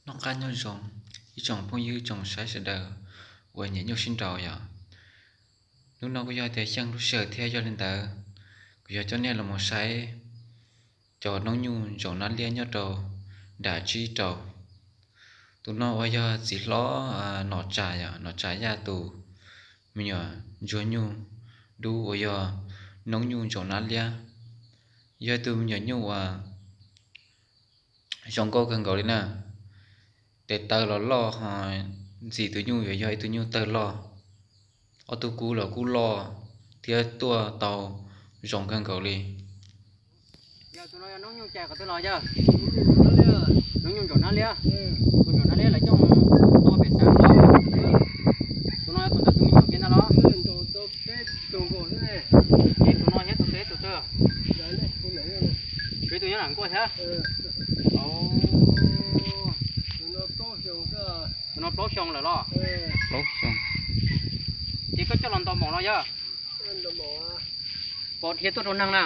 Noj qab nyob zoo, ib tsoom phooj ywg tsoom saib sawv daws uas nyiam nyuj sib nraus yom. Hnub no kuj yog tias xyeej lub sij hawm thiab, yog li ntawd kuv yuav coj nej los mus saib cov noob nyuj ntsaum nab liab nyob rau nram tsib rau. Tus no uas yog txiv hlob Nom Tsam yom, Nom Tsam Yaj tus me nyuam ntsuag nyuj dub uas yog noob nyuj ntsaum nab liab. Yog tus me nyuam nyuj uas zoo nkauj kawg nkaus li na. Tes taw los loj ho ntxim tus nyuj yuav yog ib tug nyuj tawg loj. Ob tug kub los kuj loj thiab tuaj tau zoo kawg nkaus li. Yog tus no yog noob nyuj cais qhov twg los yog? Noob nyuj ntsaum nab liab. Tus ntsaum nab liab lawv coj mus tua pem xeev los? Tus no yog tus ntawd tus me nyuam kiag ntag los? Ces tus no thiab tus twg tus twg? Tshuav tus nyob nram nkuaj thiab. Tus no plaub xyoo lawm los? Plaub xyoo. Ces koj coj los ntaus maum los yog? Pom dhia tuaj rau neeg na.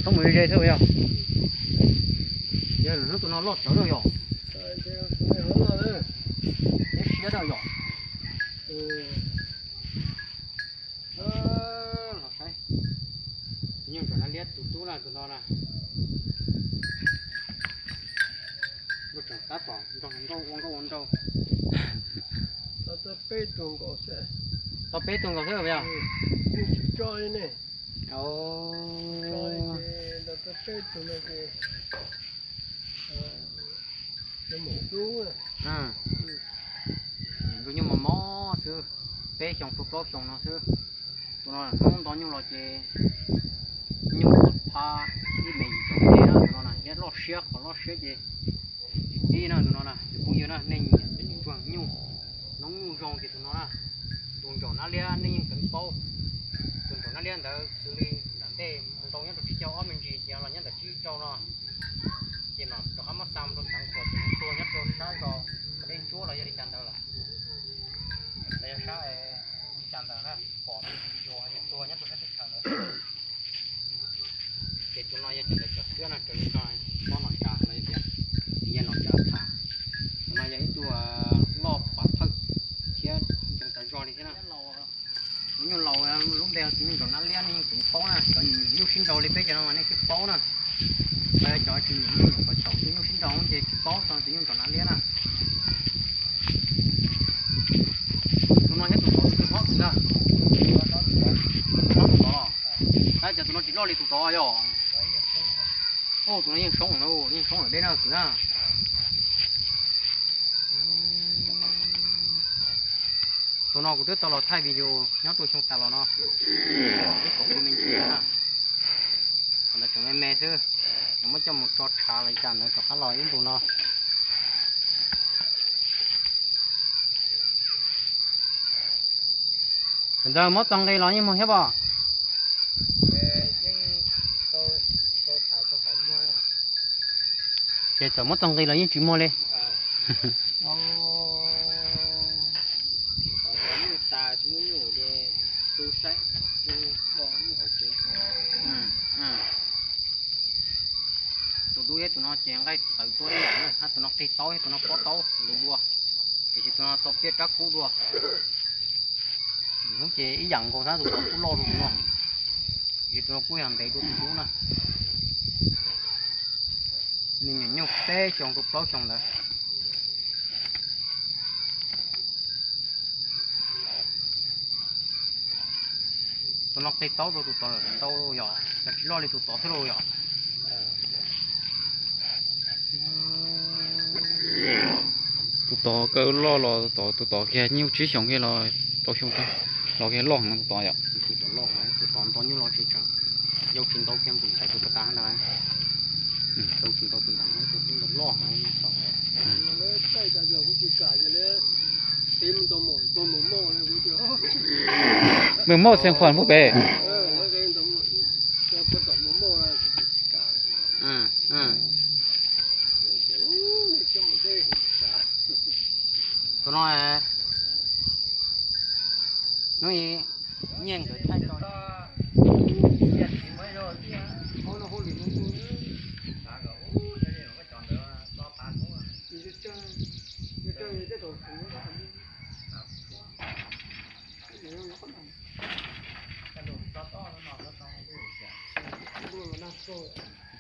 Thoob mus ze ze xwb yog. Yog hnub tus no loj tsawv yog. Siab yog. Los saib. Tus nyuj ntsaum nab liab tus tub na, tus no na. Nkauj tseem tab tom nrog nkauj ua nkauj ua nraug. Tau peb tug nkaus xwb yog? Tsis tso li ne. Tso li ces tau peb tug no ces mus hlub. Tus nyuj mos mos xwb, peb xyoo rau plaub xyoo no xwb. Tus no hnub nto nyuj los ces nyuj pha ib me yim caum ntej na, tus no na thiab loj siab, qhov loj siab ces tib na tus no na. Tus phooj ywg na, nej nyiam cov nyuj ntsuag nyuj, noob nyuj zoo ces tus no na. Tus ntsaum nab liab nej yeej kheev paub. Tus ntsaum nab liab ntawd xws li nram ntej mus ntaus nyob rau tsib caug ob me ntsis ces los nyob ntawm tsib rau no. Ces mam rov qab muab xa mus rau xeev Khuam ces mus tua nyob rau sab zos Dej Ntsuab los yog li cas ntawd lawm. Los yog sab li cas ntawd na, pom me ntsis video ces tua nyob rau sab teb chaws ntawd. Ces tus no yog cov ntawd cov xwb no, raws li no, tsob Nom Tsam los yog tias txiv yawg Nom Tsam tham. Tus no yog ib tug loj pam thawj thiab ntseeg tas zog li thiab na. Tus nyuj laus lub npe tus nyuj ntsaum nab liab nej yeej tseem paub na, cov nyiam nyuj sib nraus li peb cov no mas nej twb paub na. Cov tsis nyiam nyuj nyuam qhuav xyaum tus nyuj sib nraus ces tsis paub txog tus nyuj ntsaum nab liab na. Tus no thiab tus tod twg hlob tus ntag? Hlob tus tod los? Tab cas tus no tsis loj li tus tod yog? Tus no yeej soob, yeej soob lawm deb na kwv na. Tus no kuv twb tau los thaij video nyob rau xyoo tas los no, ib kaum me ntsis na. Qhov ntawd tseem me me xwb, muab coj mus tso tshav los cas ntawd rov qab los ib ntus no. Ntawd muab txo nqi los yeej muag thiab pom? Ces txawm muab txo nqi los yeej tsis muag li. Tus dub thiab tus no ces nqaij tawv tuaj ib yam na, hab tus no qig taub thiab tus no pob taub lus dua, tiam sis tus no tau piaj rab kub dua. Hnub ces ib yam nkaus thiab, tus tod kuj loj dua tus no, ces tus no kuj yog ntev dua tus dub na. Nws nyuam nyuj peb xyoo rau plaub xyoo ntawd. Tus no qig taub dua tus tod lawm ntau yom, cas tsis loj li tus tod thiab lauj yom. Tus tod kaw loj los tus tod, tus tod kiag nyuj tsib xyoos kiag los rau xyoo kiag los kiag loj heev tus tod yom. Tus tod loj, tus tod nto nyuj los tsis tseem, yau tsis ntau kiag npus ntxhais tus pas tas ntag. Yau tsis ntau tus ntawd, tus tod loj heev xaus. Mws mauj xeev khuam npug pem. Tus no hnub i nyiaj nkawd thaij tau.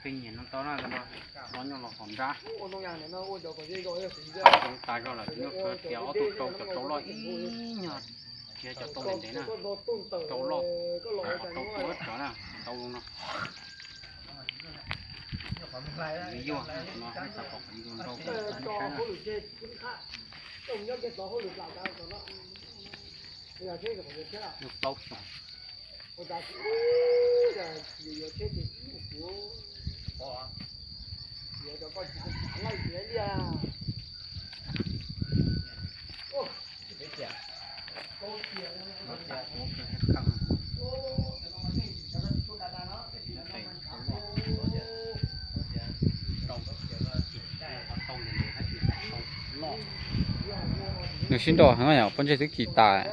Peb nyiam no tau na, no nyob los hom nrab. Zoo tas zog lawm, nyuaj kawg, tias ob tug rau cov rau loj ib nyuag, tsis yog cov rau ntev ntev na, rau loj, rau tua tsov na, ntau zoo no. Yuag no, nej xav pom qhov zoo rau saib na. Yog plaub xyoo. Nws sib nrau heev yom, pob ntseg twb kis tas.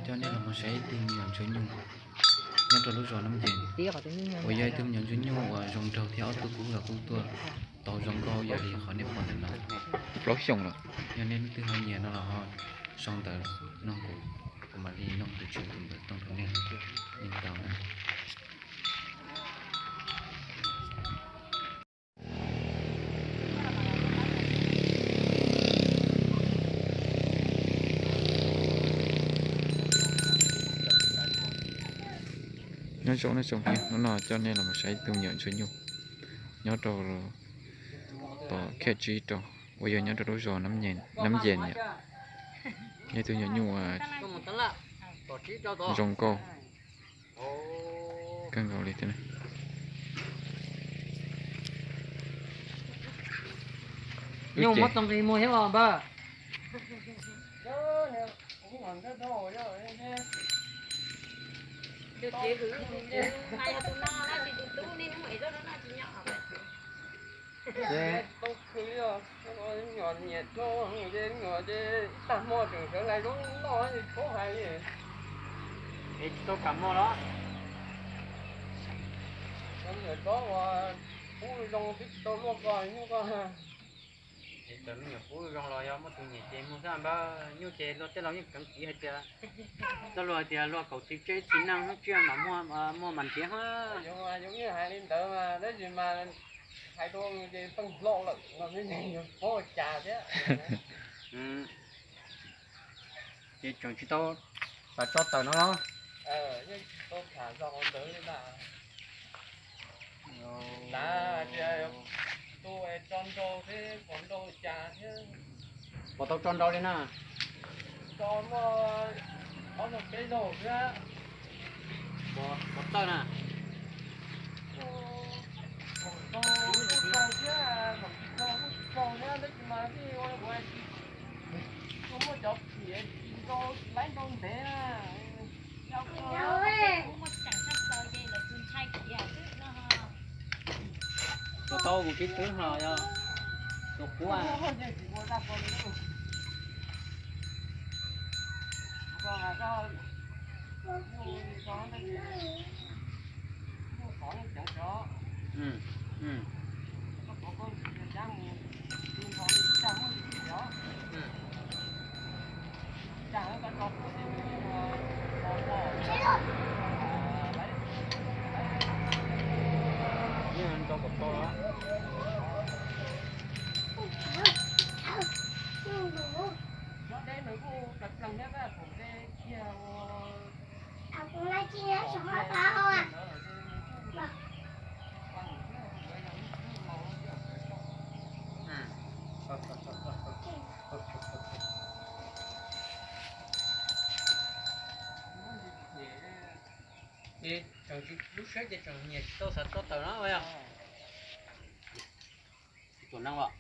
Coj nej los mus saib ib tug me nyuam ntsuag nyuj nyob rau lub zos Nab Ncees, uas yog ib tug me nyuam ntsuag nyuj uas zoo nraug thiab ob tug kub los kuj tuaj tau zoo nkauj ib yam li qhov nej pom ntawm no. Plaub xyoos lawm. Yog nej leej twg ho nyiam no los ho sau ntawv nug kuv, kuv mam li nug tus tswv tus npawb tooj rau nej, yeej tau na. Nyob zoo, nyob zoo, hnub no coj nej los saib ib tug me nyuam ntsuag nyuj nyob rau tom Khej Tsib rau, uas yog nyob rau lub zos Nab Ncees yom. Yog ib tug me nyuam nyuj zoo nkauj kawg nkaus li thiab. Nyuj muab tau nqi muag thiab os npawg. Tau khw li os, nyuam nyiam tuaj ces nyuam ces ib tag hmo tseem sawv lais lub noj tsis paub hais li. Es tsis tau kam mog los? Cov me nyuam tsob uas pub zoo twb tsis tau luaj ko nyuj ko. Es cov me nyuam pub zoo los yog muaj tus nyiam ces mus xwb npawg. Nyuj ces luag tej laus yeej keev tiv hais tias, txoj lus hais tias luag kaum txiv tseb txiv neej hnub tsiaj mas muaj mas nrhiav hab. Yus yeej hais li ntawd mas tab sis mas hais rau ces pheej hlau lawm no, yuav paub ua cas thiab. Ces tseem tsis tau xav tso tawm no los? Yeej tsis tau tham zog ntawd li ntag. Xav tias tu es tso nrau thiab pom nrau cas thiab. Puas tau tso nrau li na? Tso muaj ob zaug peb zaug thiab. Puas txawj na? Tau, tau thiab, tsis tau kuj tsis tau thiab, tab sis mas tij ua ua tsis, muaj cov phim tsis nrau laib nrau ntev na. Tus tau mus tib twb no yog tus qub. Ces tseem tsis lub siab ces tseem nyiam tsis tau xav tso tawm no yog. Tsis tuam neej los?